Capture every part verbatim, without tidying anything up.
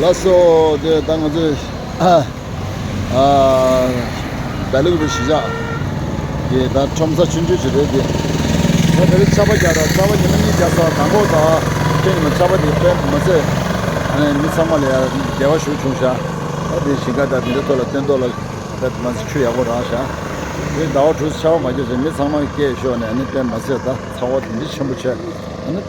ལགས་སོ། དེ་ད་ང་ཚོས་ཨ་ཨ་སྦེལ་ཀོབ་གཞིས་ཆགས་ཀྱི་ད་ཁྲོམ་ས་ཆུང་ཆུང་ཞིག་རེད་དེ། ད་དེ་རིང་ཆར་པ་རྒྱག་ར། ཆར་པ་ཉི་མ་གཉིས་རྒྱག་ས། དང་པོ་ད་ཁྱེད་ཉི་མ་ཆར་པ་དེ་དཔེ་མ་ཚད། ཨ་ནི་མི་ཚང་མ་ལ་ཡ་བདེ་བ་ཞིག་བྱུང་ཤག་ད་དེ་ཞིང་ཁ་དང་དེ་འདྲའི་ཐོག་ལ་སྟོན་ཐོག་ལ་དཔེ་མ་ཚད་ཆུ་ཡག་པོ་རག་ཤག་དེ་ཟླ་བ་དྲུག་ཆར་པ་མ་རྒྱག་ཚེ་མི་ཚང་མ་སྐད་ཤོར་ནས། ཨ་ནི་དཔེ་མ་ཚད་ད་ཚ་བ་དེ་འདྲ་ཆེན་པོ་བྱས། ཨ་ནི་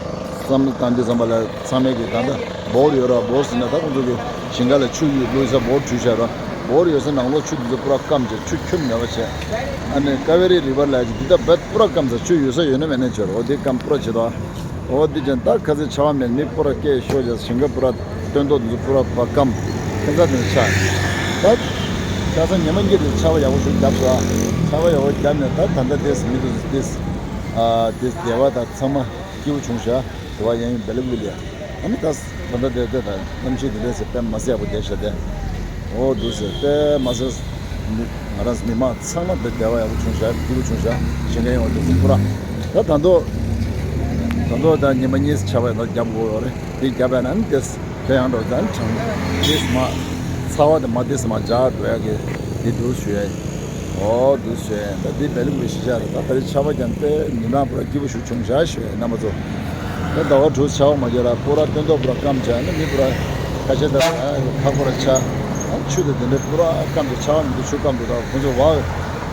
བསམ་བློ་བཏང་དུས་ཙམ་པ་ལ་ཚང་མས་ཀྱི་ད་ལྟ་འབོར་ཡོད་ར། འབོར་ཟེར་ན་ད་ཁོང་ཚོ་གི་ཞིང་ཁ་ལ་ཆུ་བླུགས་ས་འབོར་བྲུས་བཞག་ར། འབོར་ཡོད་ས་ནང་ལོགས་ཆུ་དེ་ཚོ་པུ་ར་སྐམ་བྱས། ཆུ་ཁྱོན་མེད་པ་བྱས། ཨ་ནི་ཀ་ཝེ་རི་རི་ཝར་ལ་ཡ་ཅིག་འདི་ད་བད་པུ་ར་སྐམ་ས། ཆུ་ཡོད་ས་ཡོད་ན་མེད་ན་བྱས་ར། འོ་དེ་སྐམ་པུ་ར་བྱེད་དོ། འོ་དེ་ཅན་ད་ཁ་སང་ཆར་པ་མེད། མི་པུ་ར་སྐད་ཤོར་བྱས། ཞིང་ཁ་པུ་ར་སྟོན་ཐོག་དེ་ཚོ་པུ་ར་པ་སྐམ། ཁྱད་མཚར་དེ་ཆགས། ད་ཁ་སང་ཉི་མ་གཉིས་རེ་ཆར་པ་ཡག་པོ་ཞིག་བརྒྱབ་ཤག་ཆར་པ་ཡག་པོ་བརྒྱབ་ནས་ད་ད་ལྟ་དེས་མི་འདུག་དེས། ཨ་དེས་བདེ་བ་དང་ཚང་མ་སྐྱིད་པོ་བྱུང་ཤག་དེ་བ་ཡང་ཡིན་སྦེལ་ཀོབ་ལ་ཡ། ཨ་ནི་ད་ད་ལྟ་དེ་དེ་དང་གནམ་གཤིས་དེ་འདྲ་ཟེར་དཔེ་མ་ཟད་ཡག་པོ་བསྡད་ཤག་དེ། འོ་འདུག་ཟེར་དཔེ་མ་ཟད། མི་ང་རང་ཚོ་མི་མང་ཚང་མ་དེ་བདེ་བ་ཡག་པོ་བྱུང་ཤག་སྐྱིད་པོ་བྱུང་ཤག་ཞིང་ཁ་ཡོང་བ་དེ་ཚོ་པུ་ར། ད་ད་དུང་ད་དུང་ད་ཉི་མ་གཉིས་ཆར་པ་ཡང་ད་བརྒྱབ་དགོས་ཡོད་རེད། དེ་བརྒྱབ་པ་ན་ནི་དེས་ཁྱོད་ཡང་འགྲོ་ད་ནི་གྲང་། དེས་མ་ཚ་བ་དེ་མ་དེས་མ་འཇགས་འགྲོ་ཡག་གི་དེ་འདུག་ཞུ་ཡ་ཡིན། འོ་འདུག་ཟེར། ད་འདི་སྦེལ་ཀོབ་གཞིས་ཆགས་རེད། ད་ད་རེས་ཆར་པ་ཀྱང་དཔེ་ཉིན་གྲངས་པུ་ར་སྐྱིད་པོ་ཞིག་བྱུང་ཤག་ཞུ་ཡ་རྣམ་པ་ཚོ། ད་ཟླ་བ་དྲུག་ཆར་པ་མ་རྒྱག་ར་པུ་ར་སྟོན་ཐོག་པུ་ར་སྐམ་བྱས་ནས་མི་པུ་ར་ཁ་ཤས་ད་ཁ་པུ་ར་ཆགས། ཆུ་དེ་དེ་འདྲའི་པུ་ར་སྐམ་དུ་ཆར་པ་མི་འདུག་ཆུ་སྐམ་འདུག་ད་ཁོང་ཚོ་བ་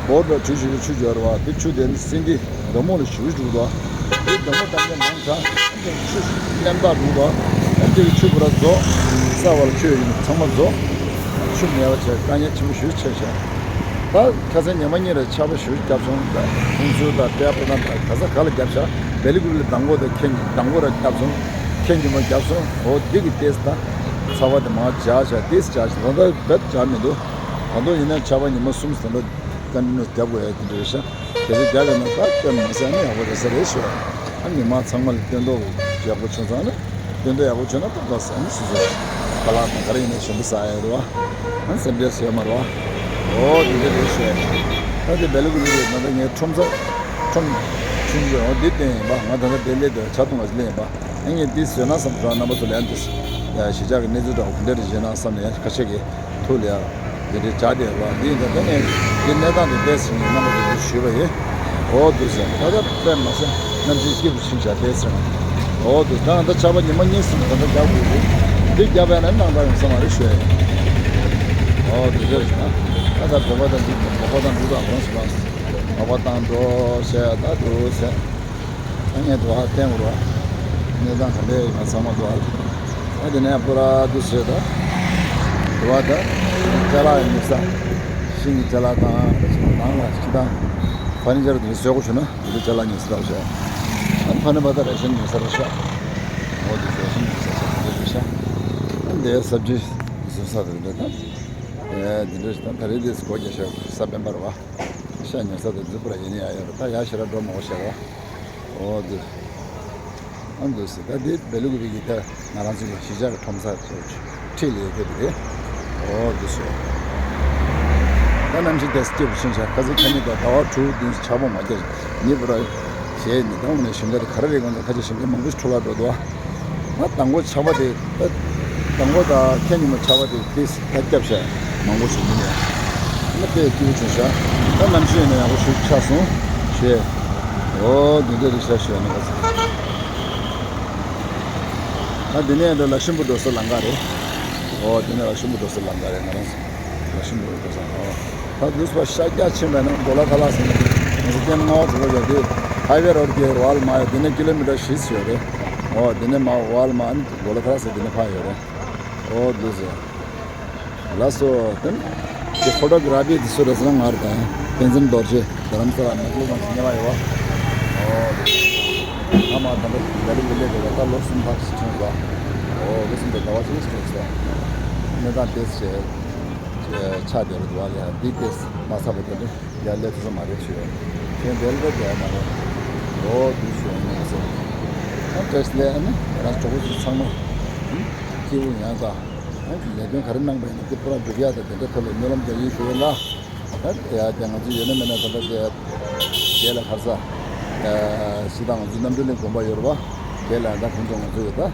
འབོར་འདྲ་བྲུས་བཞིན་ཆུ་འབྱོར་བ་དེ་ཆུ་དེ་ནི་སིན་དི་མདོ་མོ་ལ་ཞུ་འགྲོ་འདུག་དེ་མདོ་མོ་བཏང་ནས་མང་དྲགས། ཆུ་གླེན་པ་འདུག་པ། ཨ་འདི་གི་ཆུ་པུ་ར་རྫོགས། ས་བར་ཆུ་ཡིན་ཚང་མ་རྫོགས། ཆུ་མེད་པ་བྱས་དཀའ་ངལ་ཆེན་པོ་ཞིག་ཆེ་ཤག་ད་ཁ་སང་ཉི་མ་གཉིས་རེ་ཆར་པ་ཞིག་བརྒྱབ་སོང་། ད་ཁུང་ཚུར་དང་དཔལ་པོ་དང་ད་ག་ས་ག་ལ་བརྒྱབ་ཤག་སྦེལ་ཀོབ་ལ་མདང་དགོང་དང་ཁྱེད་མདང་དགོང་ར་བརྒྱབ་སོང་། ཁྱེད་ཉི་མ་བརྒྱབ་སོང་། འོ་འདི་གི་ལྟས་ད་ཚ་བ་དེ་མར་འཇགས་ཤག་ལྟས་འཇགས་ཤག་ད་ལྟ་རྦད་འཇགས་མི་འདུག་ད་དུང་ཡིན་ན་ཆར་པ་ཉི་མ་གསུམ་ཙམ་ལ་ཀོན་ཊི་ནིའུ་སི་རྒྱབ་དགོས་ཡ་དེ་འདྲ་རེད་ཤག་གལ་སྲིད་རྒྱབ་ཡོད་ན་ད་དཔེ་མ་ཟད་ནི་ཡག་པོ་རེད་ས་རེད་ཞུ། ཨ་མི་མང་ཚང་མ་ལ་སྟོན་ཐོག་ཡག་པོ་བྱུང་ཙང་ནི་སྟོན་ཐོག་ཡག་པོ་བྱུང་ན་ད་ག་ས་ནི་སོ་སོ་ཁ་ལག་དང་ག་རེ་ཡིན་ན་ཞིམ་པོ་ཟ་ཡ་རེད་བ། ཨ་སེམས་ཁྲལ་བྱེད་མ་རེད་བ། འོ་དེ་འདྲ་རེད་ཞུ། ད་དེ་སྦེལ་ཀོབ་ལ་ཡོད་ན་ད་ངའི་ཁྲོམ་ས་ཁྲོམ་ཆུང་ཆུང་འོ་འདི་བསྟན་ཡིན་པ། ང་ད་ལྟ་དེ་སླེབས་དུས་ཇ་འཐུང་བ་ཞིག་སླེབས་ཡིན་པ། ཨ་ངས་འདི་བཟོས་ན་བསམ་སོང་། རྣམ་པ་ཚོ་ལ་ཡང་འདི་གཞིས་ཆགས་ཀྱི་གནས་ཚུལ་འདྲ་བོ་ག་འདྲ་རེད་བྱས་ན་བསམ་ནས་ཡང་ཁ་ཤས་ཀྱིས་ཐུགས་ལ་ཡ་དེ་འདྲའི་བྱ་དེ་བ་འདི་ཡིན་ད། ད་ངས་འདི་གནས་སྟངས་དེ་བལྟས་ཟིན་ནས་རྣམ་པ་ཚོ་འདི་ཞུས་པ་ཡིན། འོ་འདུག་ཟེར། ད་ལྟ་དཔེ་མ་ཟད་གནམ་གཤིས་སྐྱིད་པོ་ཕྱིན་བཞག་བལྟས་ཟིན། འོ་འདུག་ད་ད་ཆར་པ་ཉི་མ་གཉིས་གསུམ་ད་ལྟ་རྒྱག་དགོས་ཀྱི། འདི་རྒྱབ་པ་ཡིན་ན་གནང་ད་ཡོང་ས་མ་རེད་ཞུ་ཡ་ཡིན། འོ་འདུག་ཟེར་ཟིན་ན་ད་ད་བོད་པ་དང་འདི་བོད་པ་དང་འདུག་ད་ཁོང་སུ་ལ་བོད་པ་དང་འགྲོ་ཟེར་ད་འདུག་ཟེར། ད་ངས་དུ་བ་བསྟན་དགོས་ར། གནས་སྟངས་ག་འདྲ་ཡོད་མེད་ཚང་མ་དུ་བ། ད་དེ་ནས་པུ་ར་དུ་བཟོས་ད། དུ་བ་ད། ཅ་ལག་ཡོད་མེད་ས། ཤིང་གི་ཅ་ལག་དང་ད་ཅི་ནང་ལ་ཅི་དང་། ཕར་ནི་ཅ་ལག་དེ་བཟོས་དགོས་བྱུང་ན་དེ་ཅ་ལག་ཉོས་ས་ལ་བཟོས། ཨ་ཕ་ནི་པ་ད་རེ་ཤན་ཉོས་ས་རེད་ཤག་འོ་དེ་རེ་ཤན་ཉོས་ས་ཤག་དེ་རེད་ཤག་ཨ་འདི་སབ་ཇི་བཟོ་ས་དེ་རེད་ད། ཨེ་དེ་འདྲ་ཞིག་ད་ད་རེས་དེ་སྒོ་རྒྱག་ཤག་ས་པན་པར་བ། ཤ་ཉོ་ས་དེ་འཛུགས་པར་ཡིན་ནི་ཡ་ཡོད་རེད་ད། ཡ་ཞེ་དྲག་འགྲོ་མ་འོ་ཤག་ར། འོ་འདི། ཨ་འདུག་ཟེར། ད་འདི་སྦེལ་ཀོབ་ཀྱི་ད་ང་རང་ཚོ་གི་གཞིས་ཆགས་ཀྱི་ཁྲོམ་ས་ཚོ་འཁྲིས་ལ་ཡོད་ཀྱི་འདུག་གས། འོ་འདུག་ཟེར། ད་གནམ་གཤིས་དེ་སྐྱིད་པོ་ཕྱིན་ཤག་ཁ་སང་ཁ་ཉིན་དང་ཟླ་བ་དྲུག་བདུན་ཆར་པ་མ་རྒྱག་ཉིན་པར་ཞེས་ནི་ད་འོ་ནས་ཞིང་ཁ་དེ་ག་རེ་རེད་གོ་ནས་ཁ་ཆེ་ཞིང་ཁ་མང་པོ་ཞིག་འཕྲོ་བརླག་འགྲོ་འདུག་ཨ་དང་པོ་ཆར་པ་དེ་ད་དང་པོ་དང་ཁ་ཉིན་མ་ཆར་པ་དེ་དེ་ད་སྐྱབས་ཤག་མང་པོ་ཞིག་ཡིན་ནས་ཨ་ན་དཔེ་སྐྱིད་པོ་བྱུང་ཤག་ད་གནམ་གཤིས་ཡིན་ན་ཡག་པོ་ཞིག་ཆགས་སོང་ཞེས། འོ་འདི་འདྲ་རེད་ཤག་ཞེས་ནས་ཨ་འདི་ནས་འདི་ལ་ཤིང་བུ་འགྲོ་ས་ལམ་ཁ་རེད། འོ་འདི་ནས་ལ་ཤིང་བུ་འགྲོ་ས་ལམ་ཁ་རེད། ང་རང་ལ་ཤིང་བུ་འགྲོ་ས། འོ་ད་འདུག་པ་ཤར་རྒྱག་ཕྱིན་པ་ན་གོ་ལ་ཐ་ལ་ཟེར་ནས་ངས་སྐྱེ་ངོ་འགྲོ་གི་ཡོད་དེ། ཧའི་ཝེ་རོ་ཌི་གི་ཝལ་མ་ཡོད། འདི་ནས་ཀི་ལོ་མི་ཊར་བཞི་ཙམ་ཡོད་རེད། འོ་འདི་ནས་མ་ཝལ་མ་ནི་གོ་ལ་ཐ་ལ་ཟེར་འདི་ནས་ཕར་ཡོད་རེད། འོ་འདུག་ཟེར། ལགས་སོ། དེ་ནི་དེ་ཕོ་ཊོ་གྷི་ར་ཕི་དེ་སུ་རེད་ཟེར་ན་ང་རེད་ད། བསྟན་འཛིན་རྡོ་རྗེ་རྡ་རམ་ས་ལ་ནག་ལུ་ཁང་ཞིག་ཉེ་བ་ཡོད་བ། ཨོ། ང་མ་ད་ལྟ་ལ་ལུ་ལུ་ལས་དེ་ལ་ད་ལོ་གསུམ་ཕག་ཞིག་བྱུང་བ། ཨོ་ལོ་གསུམ་དེ་ཟླ་བ་གཅིག་ཞིག་བྱུང་སོ། གནས་སྟངས་དེ་བྱས། ཆ་དེ་རུ་འདུག་བ་ལས་འདི་དེ་མ་ཚར་བ་དེ་ནི་ཡར་སླེབས་ཐུབ་ས་མ་རེད་ཞུ། ཁྱེད་འདིར་སླེབས་ཡ་མ་རེད། ཨོ་དུས་སུ་ཡོང་ངེས་སོ། ཨ་བཀྲ་ཤིས་ལས་ཨ་ནི་ང་རང་གྲོགས་པོ་ཚོ་ཚང་མ་སྐྱིད་པོ་ཡང་དང་། ལས་དོན་ག་རེ་གནང་པ་ཡིན་ན་དེ་པུ་ར་འགྲུབ་ཡག་དང་དེ་འདྲ་ཐོག་ལ་སྨོན་ལམ་རྒྱག་ཡིན་ཞུ་ཡིན་ལ། ད་ཡ་དེ་ང་ཚོ་ཡོད་ན་མེད་ན་ད་ལྟ་དེ་དེ་ལ་ཁར་ས་སྤྱི་བཏང་ང་ཚོ་རྣམ་གྲོལ་གླིང་དགོན་པ་ཡོད་རེད་པ། དེ་ལ་ད་ཁོང་ཚོ་ང་ཚོ་ཡོད་ད།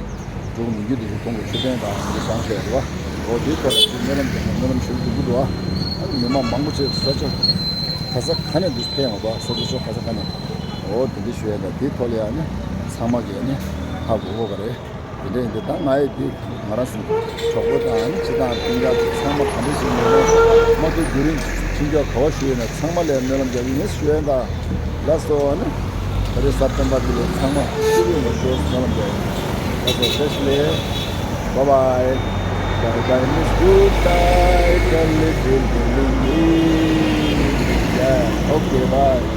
འགྲོ་གི་མི་འགྱུར་དེ་ཚོ་གོང་གི་མཆོད་རྟེན་དང་འདི་བཞེངས་བཞག་ཡོད་རེད་བ། འོ་དེའི་ཐོག་ལ་དེ་སྨོན་ལམ་རྒྱག་སྨོན་ལམ་ཞུ་རྒྱུ་འདུག་བ། ཨ་ནི་མི་མང་མང་པོ་ཅིག་ས་ཆ་ག་ས་ག་ནས་འདུག་ཕེབས་ཡོང་བ། ས་ཆ་ཕྱོགས་ག་ས་ག་ནས། འོ་དེ་འདྲ་ཞུ་ཡ་དང་དེའི་ཐོག་ལ་ཡང་ནི་ཚང་མ་གིས་ནི་ཧ་གོ་གོ་ག་རེད། དེ་འདྲ་ཡིན་དུས་ད་ང་ཡི་དེ་ང་རང་ཚོ་གྲོགས་པོ་དང་ནི་སྤྱི་བཏང་སྤུན་ཀྱག་ཅིག་ཚང་མ་ག་འདྲ་ཞིག་ཡིན་ན་མ་གཏོགས་རྒྱུན་རིང་ཁྲིམས་སྐྱོང་ག་བ་ཞུ་ཡོད་ན་ཚང་མ་ལ་སྨོན་ལམ་རྒྱག་གི་ཡིན་ཞུ་ཡ་དང་། ལགས་སོ། ཨ་ནི་ད་རེས་གཟའ་སྤེན་པ་འདི་ལ་ཚང་མ་ཤི་བའི་ངོ་ཤོར་སྨོན་ལམ་རྒྱག་ཡིན། ལགས་སོ། བཀྲ་ཤིས་བདེ་ལེགས། Bye bye. Bye bye, Miss Goodbye. A little bit lonely. Yeah, okay, bye.